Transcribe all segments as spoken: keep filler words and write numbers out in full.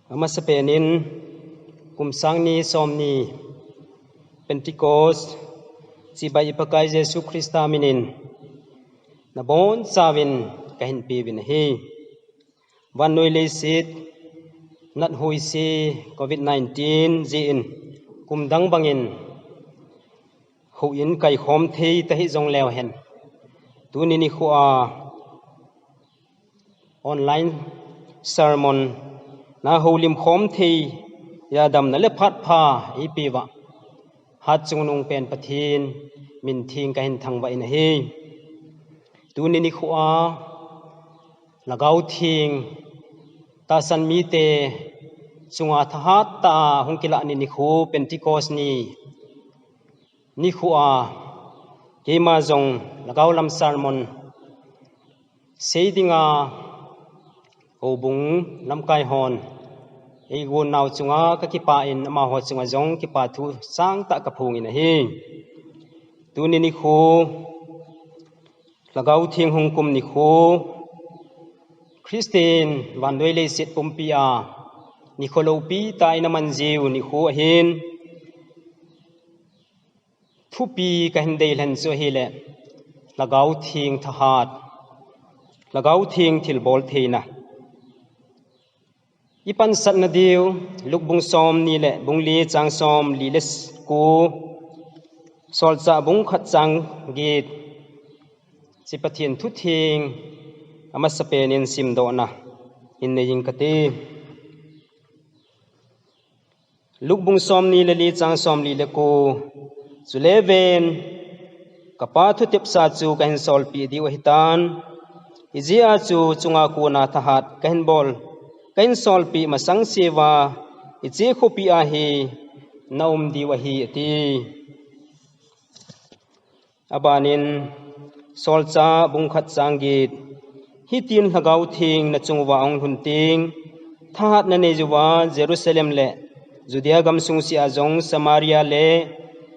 Amasapen in, kum sang ni som ni Pentecost, chibai i Pakai Jesu Christa minin, nabon chauvin kahin peuvin ahi. Vannoi leiset, nat huise, covid nineteen, jeh in, kum dang bangin, houin kaikhom thei tahih jongleu hen, tuni nikho a online sermon na houlim khom thei a damna le phat pha eipeuva, Hatchungnung pen Pathen min theng kahin thangvah in ahi. Tuni nikho a, Lhagao Theng tahsan mite chunga thahat tah a hung kilah ni nikho Pentecost ni, nikho a, keima jong Lhagao lam sermon sei dinga houbung lamkai hon eigon nau chunga kakipah in, amaho chunga jong kipa thu sangtah kaphongin ahi. Tuni nikho, Lhagao Theng hung kum nikho, Christian vannoi leiset pumpi a nikho lopi tah in aman jiu nikho ahin, thupi kahin deilhen chu ahile, Lhagao Theng thahat, Lhagao Theng thilbol theina. I pansatna diu, Luke bung som ni le bung li chang som li le ko, Solchah bung khat chang get, hiche Pathen thutheng amasapen in simdohna hin nei inge kati. Luke bung som ni le li chang som li le ko, chule ven, kapa thutepsa chu kahin solpeh diu ahitan, hijeh a chu chunga kona thahat kahin bol, kahin solpeh masang sea, hiche khopi a hi naum diu ahi, ati. Abanin, Solchah bung khat chang get, hitin Lhagao Theng nachung uva ahung lhun teng, thahat nanei uva Jerusalem le Judea gamsung sea jong Samaria le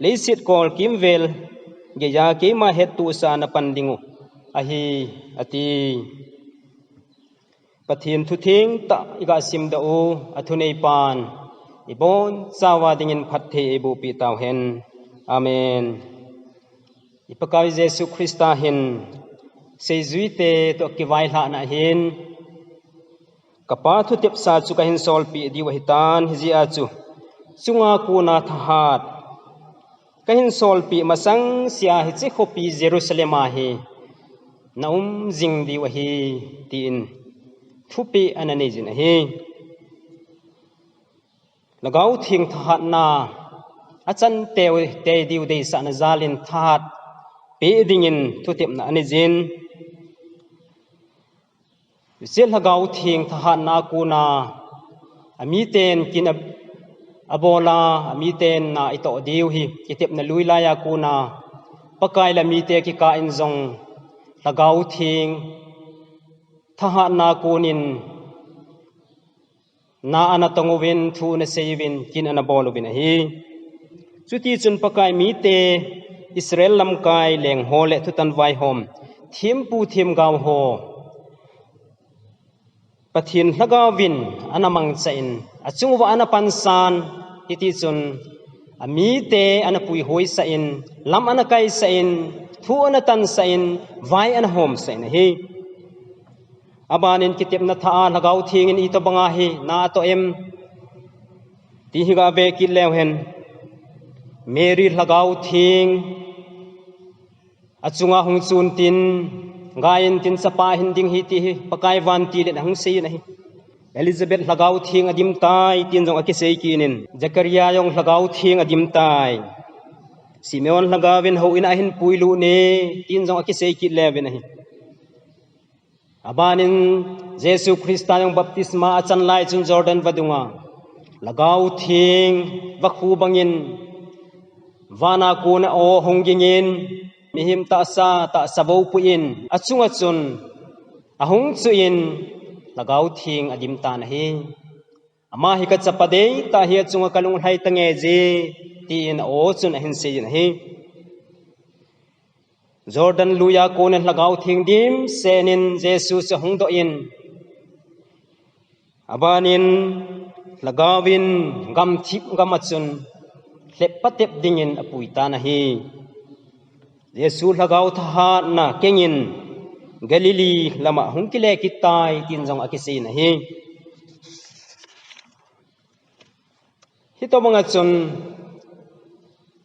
leiset kol kimvel geiya keima hettohsah a napan dingu ahi, ati. Pathen thutheng tah iga simdoh u, athuneipan ibon chauva dingin phatthei eibohpeh tauhen. Amen. I Pakai Jesu Christa hin seijuite toh kivailhahna hin, kapa thutepsa chu kahin solpeh diu ahitan, hijeh a chu chunga kona thahat kahin solpeh masang sea hiche khopi Jerusalem a hi naum jing diu ahi, tin thupeh ana neijin ahi. Lhagao Theng thahatna achan teu tei diu deisahna jalin thahat peh dingin thutepna aneijin. Hiche Lhagao Theng thahatna kona, amiten kin a, abola, amiten na itoh diu hi, kitepna lui laiya kona, Pakai le mite kikah in jong, Lhagao Theng thahatna konin, na ana tong uvin, thu ana sei uvin, kin ana bol uvin ahi. Chutichun Pakai mite, Israel lamkai lengho le thutan vaihom, thempu themgao ho, Pathen Lhagaovin ana mangchan, achung uva ana pansan, hitichun, amite ana puihoisan, lam ana kaisan, thu ana tansan, vai ana homsan ahi. Abanin kitepna thah a Lhagao Thengin itobanga hi na atoh em, ti hi gave kit leu hen. Mary Lhagao Theng achunga hung chun tin, gai intin chapa ahin ding ahi ti hi Pakai vantil in ahung seiyin ahi. Elizabeth Lhagao Theng adim tai, tin jong akisei kit in. Zechariah jong Lhagao Theng adim tai. Simeon Lhagaovin houin a ahin puilut e, tin jong akisei kit leuvin ahi. Abanin Jesu Christa jong baptisma achan lai chun Jordan vadunga Lhagao Theng vakhu bangin vana kona aw hung gingin, mihem tahsa, tahsa vo puiyin, achunga chun ahung chuin Lhagao Theng adim tan ahi. Ama hi kachapa deitah ahi, achunga kalung lhai tange je, tin aw chun ahin seiyin ahi. Jordan luiya konin Lhagao Theng dimsetnin Jesu chu ahung doh in, abanin Lhagaovin gamthip gam a chun lhep patep dingin apui tan ahi. Jesu lhagao thahatna kengin Galilee lama hung kile kit tai tin jong akisei in ahi. Hitobang a chun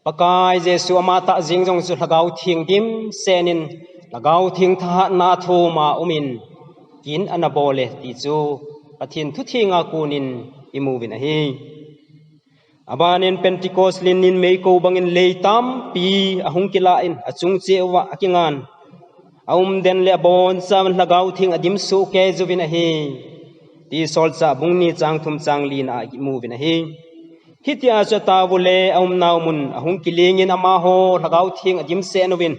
Pakai Jesu ama tah jeng jong chu Lhagao Theng dimset in Lhagao Theng thahatna thum a um in kin ana bol e ti chu Pathen thu thenga konin imu uvin ahi. Abanin Pentecost lin nin meikhu bangin lei tampi ahung kilah in achung cheh uva akingan. A um den le abon chauvin Lhagao Theng adim soh kei uvin ahi. Ti Solchah bung ni chang thum chang li na a imu uvin ahi. Hitia chu atao u le a umnau mun ahung kiling in amaho Lhagao Theng adim seh uvin.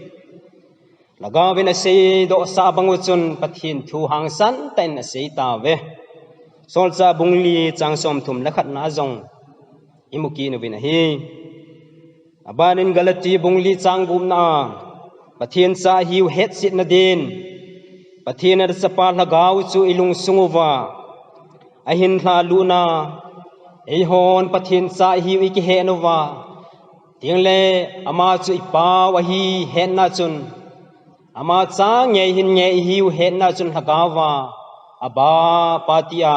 Lhagaovin asei doh sah bang u chun Pathen thu hangsan tah in asei tauve. Solchah bung li chang som thum le khat na jong imu kit uvin ahi. Abanin Galati bung li chang gup na a Pathen cha ahiu hetset na din Pathen a Chapa Lhagao chu ilungsung uva ahin lhalut na, eihon Pathen cha ahiu ikihet uva, tin le ama chu ipau ahi hetna chun, ama cha ngei hin ngei ihiu hetna chun Lhagao va Abba Pa tia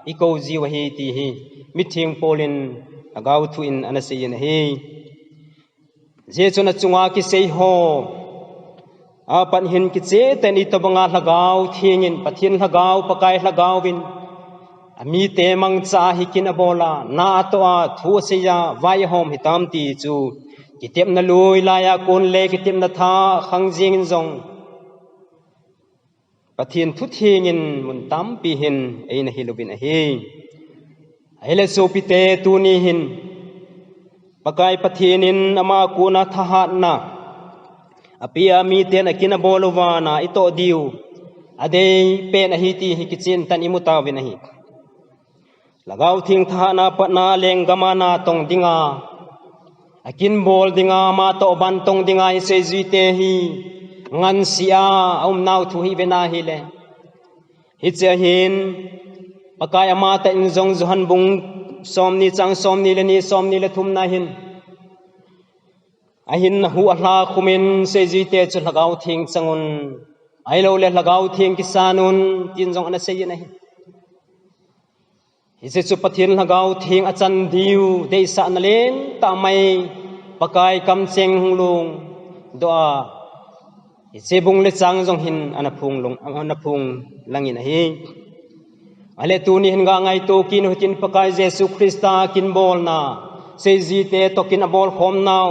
ikou jiu ahi ti hi mitheng Paul in Lhagao thu in ana sei in ahi. Hijeh chun achunga kisei ho apat hin kicheh tah in itobang a Lhagao Theng in, Pathen Lhagao, Pakai Lhagao vin amite mangcha a hi kin abol a, na atoh a, thu asei a, vai ahom hitam ti chu kitepna lui lai a kon le kitepna tha khang jeng in jong Pathen thu theng in mun tampi hin eina hil uvin ahi. Ahile sopite, tuni hin Pakai Pathen in ama kona thahatna apeh a miten akin abol uva na itoh diu adei pen ahi ti hi kicheh tah in imu tauvin ahi. Lhagao Theng thahatna patna lenggam a natong dinga, akin bol dinga, ama toh ban tong dinga hi seijuite hi ngansea aumnau thu hi vena hile, hiche a hin Pakai ama tah in jong Johan bung somni chang somni le ni, somni le thum na hin ahin ahu alha khum in seijuite chu Lhagao Theng chang un, ahilou le Lhagao Theng kisan un, tin jong ana sei in ahi. Hiche chu Pathen Lhagao Theng achan diu deisahna lentah mai Pakai kamcheng hung lhung doh a, hiche bung le chang jong hin ana phung lhung, ana phung lang in ahi. Ahile tuni hin ga ngaito kit u hitin, Pakai Jesu Christa kin bolna, seijuite toh kin abol khomnau,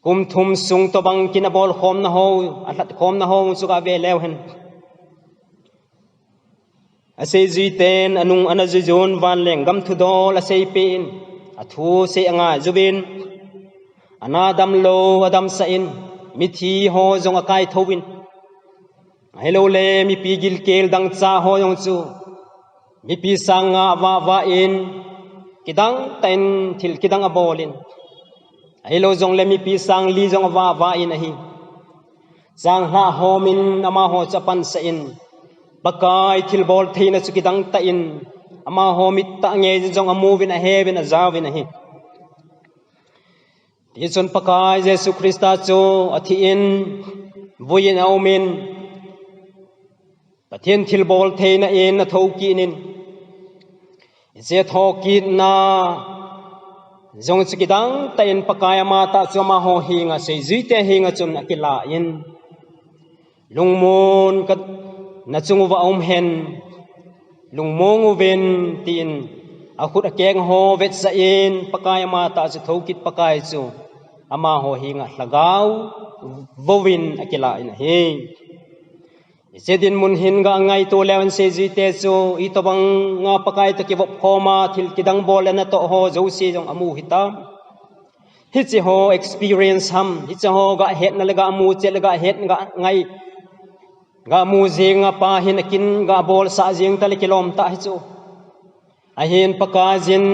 kum thum sung tobang kin abol khomna ho, alhat khomna ho chu ga ve leu hen. Aseijuiten anung ana juijun vanlenggam thudol asei peh in, athu sei angai juvin, ana damlou adamsah in, mithi ho jong akai thouvin, ahilou le mipi gilkel dangchah ho jong chu mipi sanga avah vah in, kidang tah in thil kidang abol in, ahilou jong le mipi sang li jong avah vah in ahi. Changlhah hom in amaho chu apansah in, Pakai thilbol theina chu kidang tah in amaho mit tah ngei jong amu uvin, ahe uvin, ajao uvin ahi. Tichun Pakai Jesu Christa chu athi in, vui in aum in, Pathen thilbol theina in athou kit in, hiche thokitna jong chu kidang tah in Pakai ama tah chu amaho henga, seijuite henga chun akilah in, lungmon ka, nachung uva aum hen, lungmong uvin, tin akhut akeng ho vetsah in, Pakai ama tah chu thokit Pakai chu amaho henga lhagao vouvin akilah in ahi. Hiche dinmun hin ga ngaito leu hen seijuite chu itobang a Pakai toh kivop khom a thil kidang bol le natoh ho jouse jong amu hitam. Hiche ho experience ham, hiche ho ga hetna le ga mu cheh le ga het ga ngai, ga mu jing a pa hin akin ga bolsah jing ta le kilom tah hichu. Ahin Pakaiyin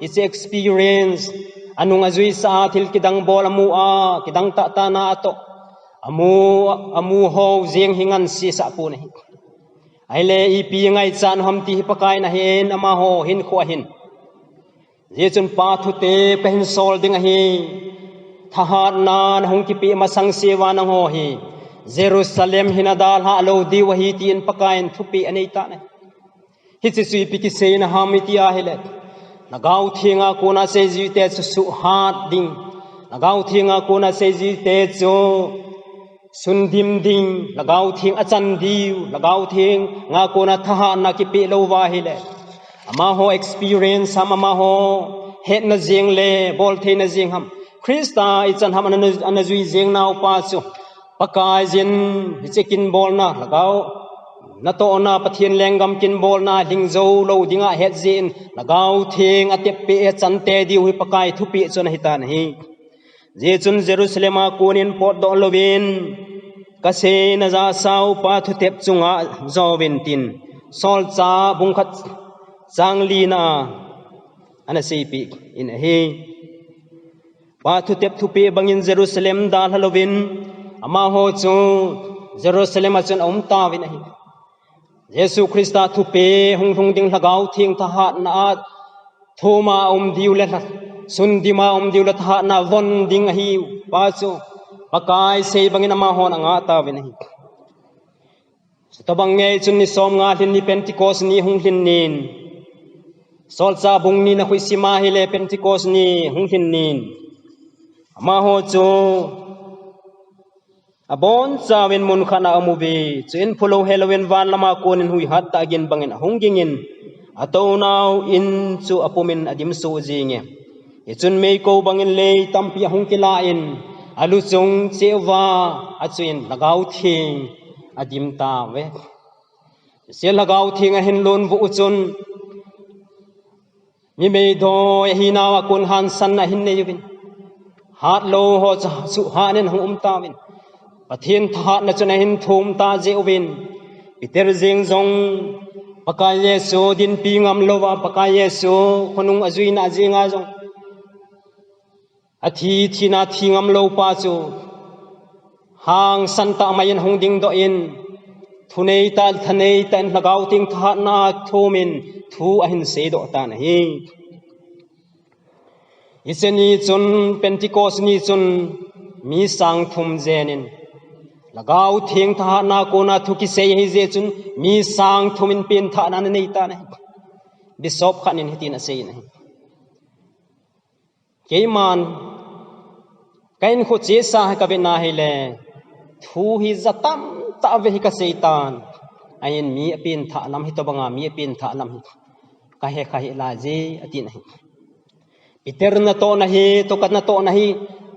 hiche experience, anung ajuisah a thil kidang bol amu a, kidang tah tah na atoh amu, amu ho jing hi ngansesah pon ahi. Ahile ipi ngaichat u ham ti hi Pakaiyin ahin, amaho hinkho ahin. Hijeh chun Pa thutep kahin sol ding ahi. Thahatna nahung kipeh masang uva nangho hi Jerusalem hi nadalhah lou diu ahi tin Pakaiyin thupeh anei tan ahi. Hiche chu ipi kiseina ham iti ahile, Lhagao Theng a kona seijui te chu suhhat ding. Lhagao Theng a kona seijui te chu sundim ding, Lhagao Theng achan diu, Lhagao Theng a kona thahatna kipeh lou uva ahile, amaho experience ham, amaho hetna jeng le boltheina jeng ham, Christa ichan ham ana, ana jui jeng naupa chu Pakaiyin hiche kinbolna, Lhagao natohna, Pathen lenggam kinbolna lhingjou lou dinga het jeh in, Lhagao Theng atep peh achan tei diu hi Pakai thupeh chu ana hitan ahi. Hijeh chun Jerusalem a konin potdoh louvin, kaseina jahsa upa thutep chu ngah jouvin tin, Solchah bung khat chang lina a ana seipeh in ahi. Pa thutep thupeh bangin Jerusalem dalha louvin, amaho chu Jerusalem a chun aum tauvin ahi. Jesu Christa thupeh hung lhung ding, Lhagao Theng thahatna a thum a um diu le, sundima um diu le thahatna von ding ahiuva chu Pakai sei bangin amahon angah tauvin ahi. Chutobang ngei chun ni somnga lhin ni Pentecost ni hung lhin nin, Solchah bung ni na khuisim ahile Pentecost ni hung lhin nin, amaho chu abonchauvin mun khat a aum uve. Chuin phulou helouvin van lama konin huihat tah gin bangin ahung gingin, atounau in chu apumin adim soh jinge. Hichun meikong bangin lei tampi ahung kilah in, aluchung cheh uva achuin Lhagao Theng adim tauve. Hiche Lhagao Theng ahin lut uva chun, mi meidoi ahinauva kon hangsan ahin nei uvin, hatlou ho chu suhhat in ahung um tauvin, Pathen thahatna chun ahin thum tah jeh uvin, Peter jeng jong Pakai Jesu dinpi ngam louva, Pakai Jesu khonung ajuina jenga jong athi thina thi ngam lou pa chu hangsan tah mai in ahung dingdoh in, thunei tah, thanei tah in Lhagao Theng thahatna a thumin thu ahin seidoh tan ahi. Hiche ni chun, Pentecost ni chun mi sang thum jen in, Lhagao Theng thahatna kona thu kisei ahi jeh chun mi sang thum in penthahna ana nei tan ahi. Bishop khat in hitin asei in ahi. Keiman ka hinkho chesa hi kavet na hile, thu hi ja tamtah ve hi kasei tan. Ahin mi apenthah lam hi tobanga mi apenthah lam hi kahe kha hih lai je, atin ahi. Peter natohna hi, toh ka natohna hi,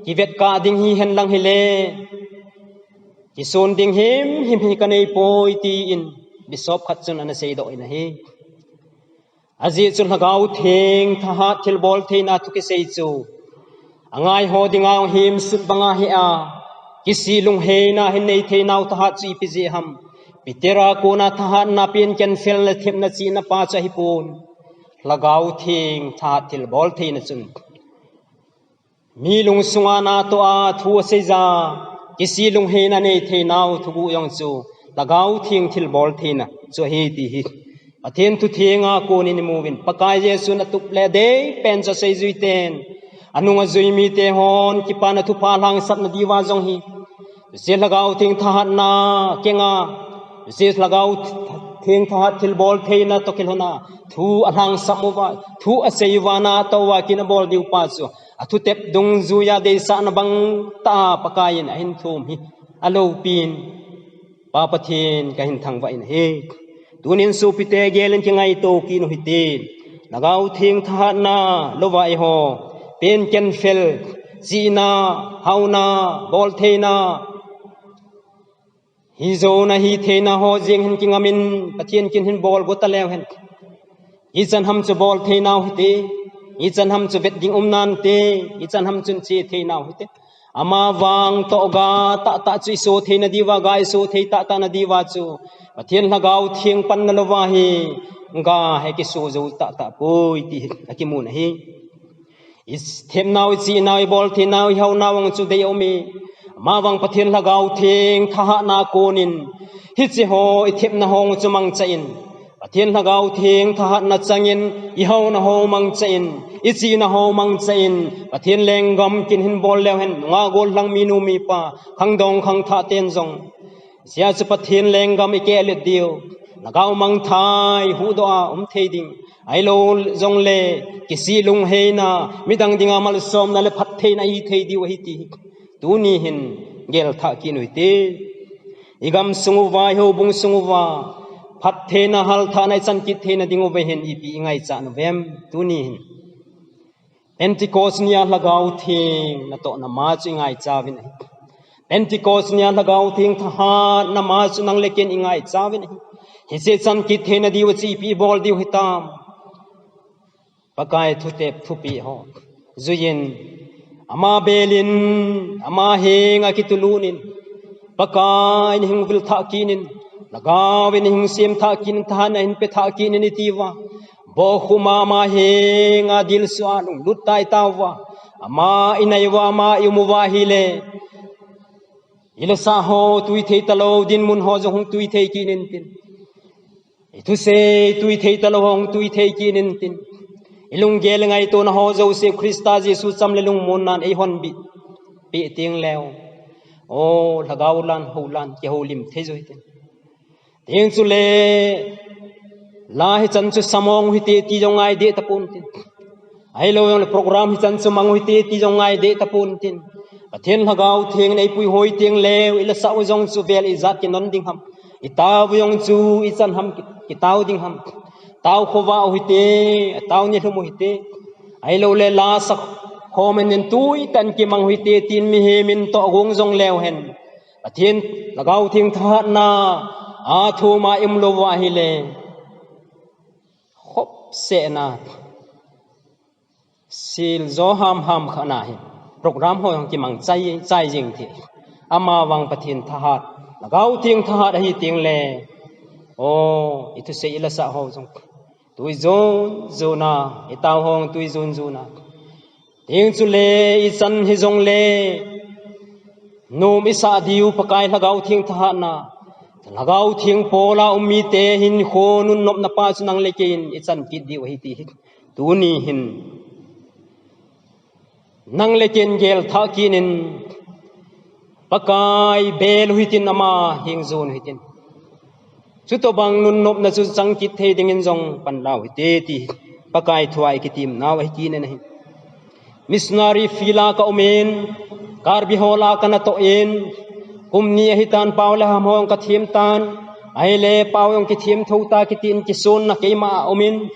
kivet kah ding hihen lang hile, kisun ding himhim hi kanei poi, tin Bishop khat chun ana seidoh in ahi. Ajeh chu Lhagao Theng thahat thilbol theina thu kisei chu, angai ho dinga himsut banga hi a, kisih lungheina hin nei theinau thahat chu ipi jeh ham. Peter a kona thahatna pen kenfel le themna chihna pa chu ahipon, Lhagao Theng thahat thilbol theina chun mi lungsunga natoh a thu asei ja, kisih lungheina nei theinau thuguh jong chu Lhagao Theng thilbol theina chu ahi ti hi Pathen thu thenga konin imu uvin, Pakai Jesun atup le adei pen chu aseijuiten, anung ajui mite hon kipana thupha lhangsapna diuva jong hi, hiche Lhagao Theng thahatna kenga, hiche Lhagao Theng thahat thilbol theina toh kilhona thu alhangsap uva, thu asei uva natoh uva kin abol diu pa chu, athutep dungjuiya deisahna bang tah a Pakaiyin ahin thum hi aloupin, Pa Pathen kahin thangvah in ahi. Tunin sopite, gel in kingaito kit u hite. Lhagao Theng thahatna louva eiho pen kenfel, chihna, haona, boltheina, hijouna hitheina ho jeng hin kingamin, Pathen kin hin bol got taleu hen, ichan ham chu bol theinau hite, ichan ham chu vet ding um nante, ichan ham chun che theinau hite. Amavang toh ga tahtah chu iso theina diuva, ga iso thei tahtah na diuva chu Pathen Lhagao Theng panna louva hi ga hi kiso jou tahtah poi ti hi akimun ahi. Ithemnau, ichihnau, iboltheinau, ihaonau vang chu dei aume. Amavang Pathen Lhagao Theng thahatna konin, hiche ho i thepna ho chu mangcha in, Pathen Lhagao Theng thahatna changin, i haona ho mangcha in, i chihna ho mangcha in, Pathen lenggam kin hin bol leu hen, nungah gollhang minu mipa, khangdong khangthah ten jong. Sia chu Pathen lenggam i kehlet diu, Lhagao mangthai huhdoh a um thei ding. Ahilou jongle, kisih lungheina, midang dinga malsomna le phattheina i hi thei diu ahi ti hi. Tuni hin, gel thah kit u hite. I gamsung uva, i houbung sung uva, phattheina halthahna i chan kit theina ding uva hin ipi i ngaichat uvem. Tuni hin. Pentecost nia Lhagao Theng natohna ma chu i ngaichauvin ahi. Pentecost nia Lhagao Theng thahatna ma chu nang le ken i ngaichauvin ahi. Hiche chan kit theina diu chu ipi i bol diu hitam. Pakai thutep thupeh ho juiyin, ama belin, ama henga kitulunin, Pakai in hung vil thah kit in, Lhagao in hung sem thah kit in, thahatna hin pe thah kit in i tiuva. Bohkhuma ama henga dilsuh a lunglut tah i tauva. Ama i nai uva, ama i um uva ahile, i lasa ho tui thei talou, dinmun ho jong hung tui thei kit intin. I thusei tui thei talou ho hung tui thei kit intin. I lunggel ngaitona ho jouse Christa Jesu cham le lungmonnan ei honbit peh teng leu, o, Lhagao lan, hou lan, kihoulim thei jo hitin. Teng chule, la hichan chu samong hite ti jong ngai deh tapon tin. Ahilou jongle program hichan chu mang hite ti jong ngai deh tapon tin. Pathen Lhagao Theng in ei puihoi teng leu, i lasa u jong chu vel ijat kinon ding ham. I tao u jong chu ichan ham ki-, kitao ding ham. Tao khovah u hite, tao nilhum u hite. Ahilou le la sa khomin in tui tah in kimang u hite tin mihem in toh gong jong leu hen. Pathen Lhagao Theng thahatna a thum a i um lou uva ahile, khopsehna, sil jo hamham khat na hi program ho jong kimang chai, chai jing thei. Amavang Pathen thahat, Lhagao Theng thahat ahi teng le, o, i thusei i lasa ho jong tui jun jun a, i tao ho jong tui jun jun a. Teng chule ichan hijongle, nom isah diu Pakai Lhagao Theng thahatna, Lhagao Theng pola um mite hinkho nunnopna pa chu nang le kei in ichan kit diu ahi ti hi. Tuni hin nang le kei in gel thah kit in, Pakai bel u hitin, ama heng jon u hitin. Chutobang nunnopna chu chang kit thei dingin jong pan lau hite ti Pakai thu a i kitim nau ahi kit in ahi. Missionary field a ka um in, Karbi Hall a ka natoh in, kum ni ahi tan, Pau le Ham ho ka them tan, ahile Pau jong kithem tho ta kiti in kisonna keima a um in,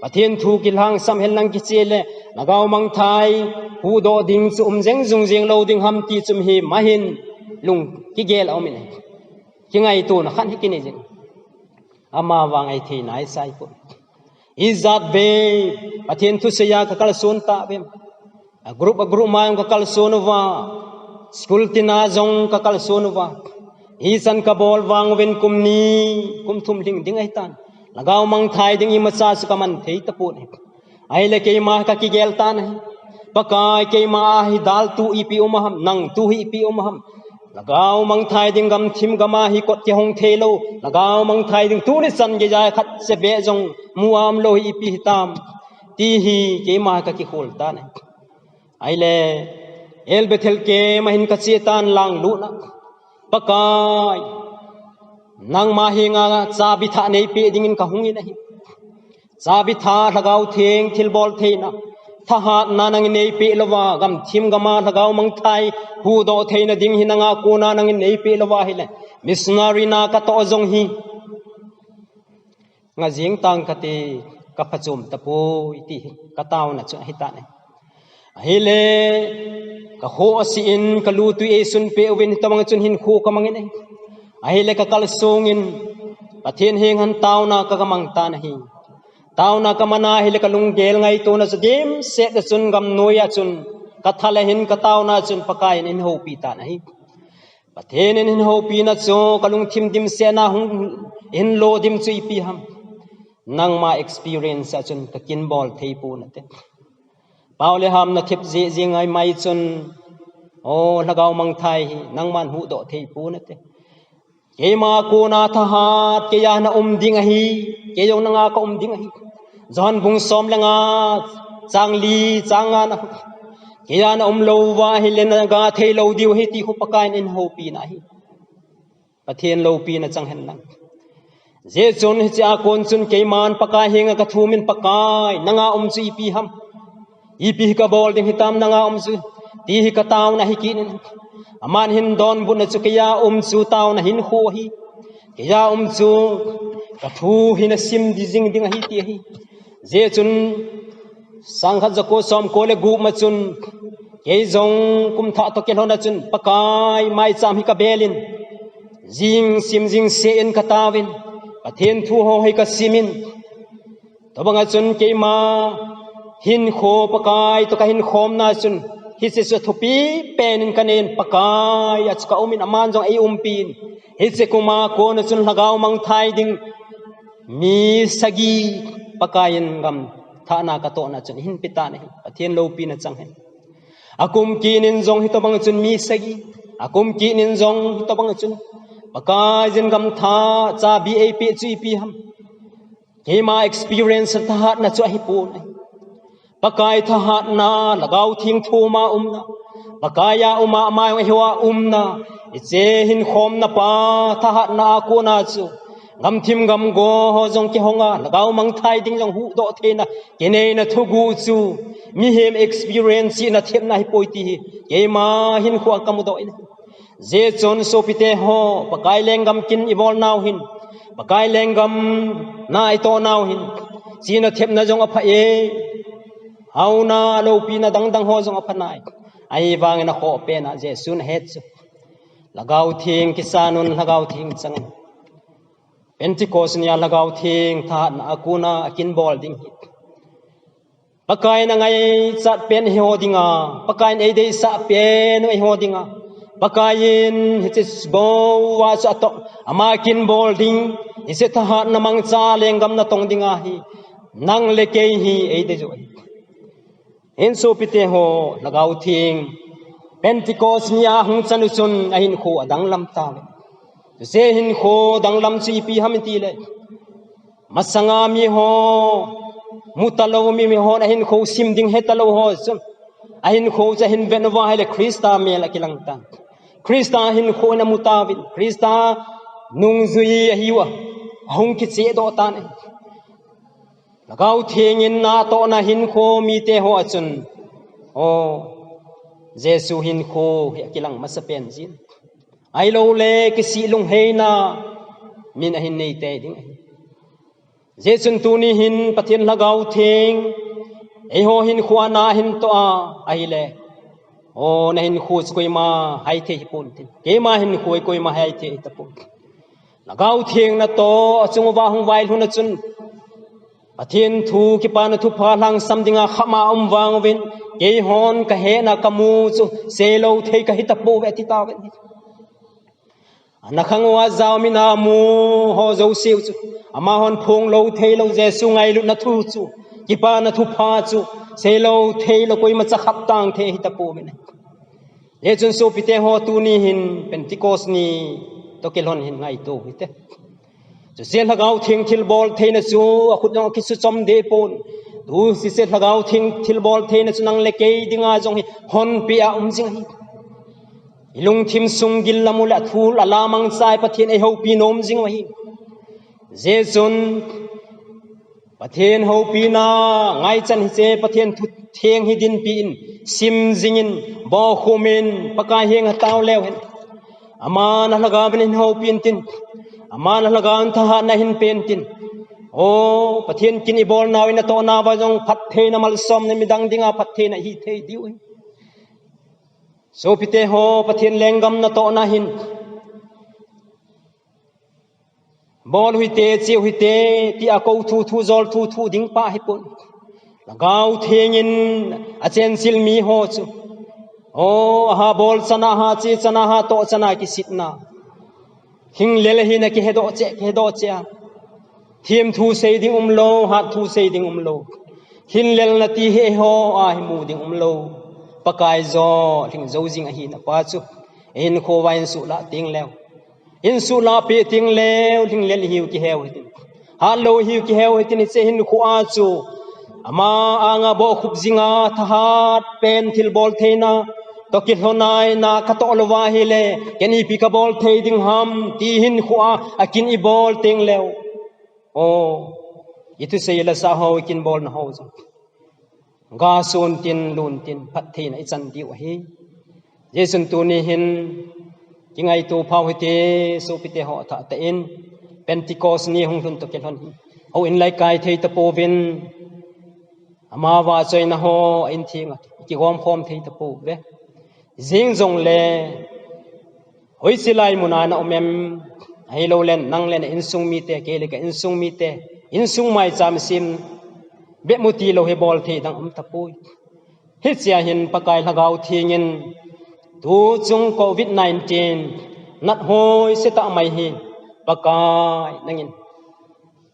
Pathen thu kilhangsam hen lang kiche le, Lhagao mangthai huhdoh ding chu um jeng jung jeng lou ding ham ti chu mihem ahin lung kigel a um in ahi. Kingaitona khat hi kinei jin. Amavang ei thei nai sai pon. Ijat vei, Pathen thusei a ka kalson tah vem. A group, a group ma jong ka kalson uva. School tina jong ka kalson uva. Ichan ka bol vang uvin kum ni, kum thum lhing ding ahi tan. Lhagao mangthai ding imacha chu ka man thei tapon. Ahile keima ka kigel tan ahi. Pakai, keima a hi daltu ipi um ham, nangtu hi ipi um ham. Lhagao mangthai ding gamthim gam a hi kot kihong thei lou. Lhagao mangthai ding tuni chan geija khat sepe jong mu a um lou hi ipi hitam. Ti hi keima ka kikhol tan ahi. Ahile, El Bethel keima hin ka che tan lang lutna. Pakai, nangma henga chabi thah nei peh dingin ka hung in ahi. Chabi thah, Lhagao Theng thilbol theina, thahatna nangin nei peh louva, gamthim gam a Lhagao mangthai huhdoh theina ding hi nanga kona nangin nei peh louva ahile, missionary na ka toh jong hi nga jing tang kate, ka phachom tapoi ti hi ka taona chu ahi tan ahi. Ahile, ka kho asih in, ka lutui eisun peh uvin, hitobang chun hinkho ka mang in ahi. Ahile ka kalsong in, Pathen heng han taona ka, ka mang tan ahi. Taona ka man a ahile ka lunggel ngaitona chu dimset a chun, gamnoi a chun, ka thal a hin ka taona chun Pakai in hin houpi tan ahi. Pathen in hin houpina chu ka lungthim dimset na hung hin lo dim chu ipi ham. Nangma experience a chun ka kin bol thei pon ate. Pau le Ham na thep jeh jeh ngai mai chun O, lhagao mangthai hi nangman huhdoh thei pon nate. Keima kona thahat, keiya na um ding ahi, kei jong nanga ka um ding ahi. Johan bung som le nga, chang li, chang nga na. Keiya na um lou uva ahile na ga thei lou diu ahi ti khu Pakaiyin eihoupi na ahi. Pathen loupina chang hen lang. Hijeh chun hiche a kon chun keiman Pakai henga ka thum in, Pakai, nanga um chu ipi ham? Ipi hi ka bol ding hitam nanga um chu? Ti hi ka taona hi kit in. Aman hin donbutna chu keiya um chu taona hinkho ahi. Keiya um chu ka thu hi na sim di jing ding ahi ti ahi. Hijeh chun sangkhat jako somko le gup ma chun kei jong kum thah toh kilhon a chun Pakai maicham hi ka bel in, jing sim jing seh in ka taovin, Pathen thu ho hi ka sim in, tobang a chun keima hinkho Pakai toh ka hinkhomna chun hiche chu thupi pen in ka nei in, Pakai a chu ka um in, aman jong eiumpi in, hiche kum a kon a chun lhagao mangthai ding mi sagi Pakai in gam thahna ka tohna chun eihin pe tan ahi. Pathen loupina chang hen. Akum kit in jong hitobang chun mi sagi, akum kit in jong hitobang chun Pakaiyin gam thah chabi eipeh chu ipi ham? Keima experience thahatna chu ahipon ahi. Pakai thahatna, Lhagao Theng thum a umna, Pakai a um a, ama jong eiho a umna, hiche hinkhomna pa thahatna a kona chu gamthim gamgo ho jong kihong a, lhagao mangthai ding jong huhdoh theina kineina thuguh chu mihem experience chihna themna ahipoi ti hi keima hinkho a ka mudoh in. Hijeh chun sopite ho, Pakai lenggam kin ibol nau hin, Pakai lenggam na itoh nau hin, chihna themna jong apha e, haona loupina dangdang ho jong apha nai. Ahivangin akhoh pen a Jesun ahet chu, Lhagao Theng kisan un, Lhagao Theng chang un. Pentecost nia Lhagao Theng thahatna a kona akin bol ding hi Pakaiyin angaichat pen eiho dinga, Pakaiyin eideisah pen u eiho dinga, Pakaiyin hiche bou a chu atoh, ama kin bol ding, hiche thahatna mangcha lenggam natong dinga hi nang le kei hi eidei joh ahi. Hin sopite ho, Lhagao Theng Pentecost nia hung chan u chun ahinkho adanglam tauve. Hiche hinkho danglam chu ipi ham itile, masanga miho, mutalou mi, mihon ahinkho sim ding hetalou ho chun, ahinkho chu ahin vet uva ahile Christa mel akilang tan. Christa hinkho in amu tauvin, Christa nungjui ahiuva ahung kichehdoh tan ahi. Lhagao Theng in natohna hinkho mite ho a chun, o, Jesu hinkho hi akilang masapen jin. Ahiloule kisih lungheina min ahin nei tei ding ahi. Hijeh chun tuni hin Pathen Lhagao Theng eiho hinkho a na ahin toh a ahile, o, nahinkho chu koima haithei hipon tin, keima hinkho hi koima haithei hitapon. Lhagao Theng natoh achung uva hung vailhun a chun, Pathen thu, kipana thupha lhangsam dinga khama um vang uvin, keihon kahetna kamu chu seilou thei kahitapouve ati tauvin. Ana khang uva jao mina mu ho jouseu chu, amahon phonglou theilou Jesu ngailutna thu chu, kipana thupha chu seilou theilou koimacha khat tang thei ahitapouvin. Hijeh chun sopite ho, tuni hin Pentecost ni toh kilhon hin ngaito u hite. Chuche Lhagao Theng thilbol theina chu akhut jong akisuchom deh pon. Chuche Lhagao Theng thilbol theina chu nang le kei dinga jong hi honpeh a um jing ahi. Ilungthim sung gil lam u le athul alamang chai Pathen eihoupi nom jing u ahi. Hijeh chun Pathen houpina ngaichan hiche Pathen thu theng hi dinpi in, sim jingin, bohkhumin, Pakai henga tao leu hen. Aman alhagao in hin houpin tin, aman alhagao in thahatna hin pen tin, o, Pathen kin ibol nau in natoh nauva jong phattheina malsomna midang dinga phattheina hithei diu ahi. Sopite ho, Pathen lenggam natohna hin bol u hite, che u hite, tia kou thu thu, jol thu thu ding pa hipon. Lhagao Theng in achensil mi ho chu, o, aha bol chana, aha che chana, aha toh chana kisitna. Hinglel hina kihedoh cheh, kihedoh cheh a. Thim thu sei ding umlou, hat thu sei ding umlou. Hinlelna ti hi eiho a hi mu ding umlou. Pakai jo lhing jo jing ahina pa chu, hinkho va hin suhlah teng leu, hin suhlah peh teng leu, lhinglel hiu kiheu hitin, hatlou hiu kiheu hitin, hiche hinkho a chu ama anga bohkhup jinga thahat pen thilbol theina toh kilhonaina katoh louva ahile, ken ipi kabol thei ding ham ti hinkho a akin ibol teng leu, o, ithusei lasah ho, ikin bolna ho jong gasun tin, lun tin, phattheina ichan diu ahi. Hijeh chun tuni hin kingaito phau hite, sopite ho, athahtah in Pentecost ni hung lhun toh kilhon hi houin lah kai thei tapouvin, ama vahchoina ho a in thenga kigom khom thei tapouve. Jeng jongle hoiche lai muna na um em, ahiloule nang le na insung mite, kei le ka insung mite, insung maicham sem bep mu tilou hi bol thei dang um tapoi. Hichea hin Pakai Lhagao Thengin tuchung Covid nineteen nat hoise tah mai hi, Pakai nangin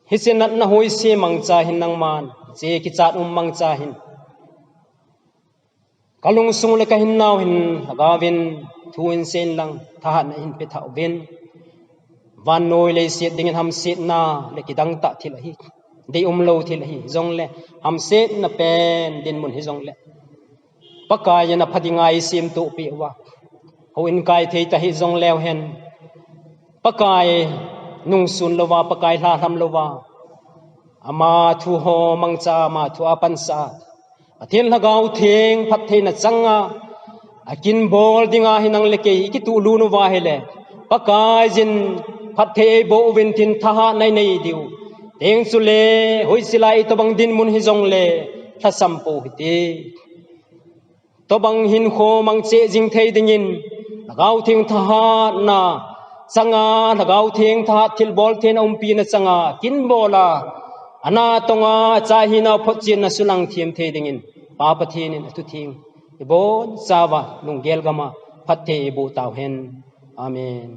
hiche natna hoise mangcha hin nangman, hiche kichat um mangcha hin kalungsung le kahinnau hin Lhagaovin thu hin seiyin lang, thahatna hin pethauvin. Vannoi leiset dingin hamsetna le kidangtah thil ahi, deium lou thil ahi jongle, hamsetna pen dinmun hijongle, Pakaiyin apha dinga eisemtohpeh uva, houin kai thei ta hijongleu hen, Pakai nungsun louva, Pakai lhalham louva, ama thu ho mangcha, ama thu a pansah a, Pathen Lhagao Theng phattheina changa akin bol dinga hi nang le kei ikituh lut uva ahile, Pakaiyin phatthei eiboh uvin tin thahatna inei diu, teng chule hoiche lai itobang dinmun hijongle lhasam pou hite. Tobang hinkho mang cheh jing thei dingin, Lhagao Theng thahatna changa, Lhagao Theng thahat thilbol theina umpina changa kin bola, ana tonga achahinau photchenna sulang them thei dingin, Pa Pathen in athutheng ibonchauva lunggel gama phatthei eiboh tauhen. Amen.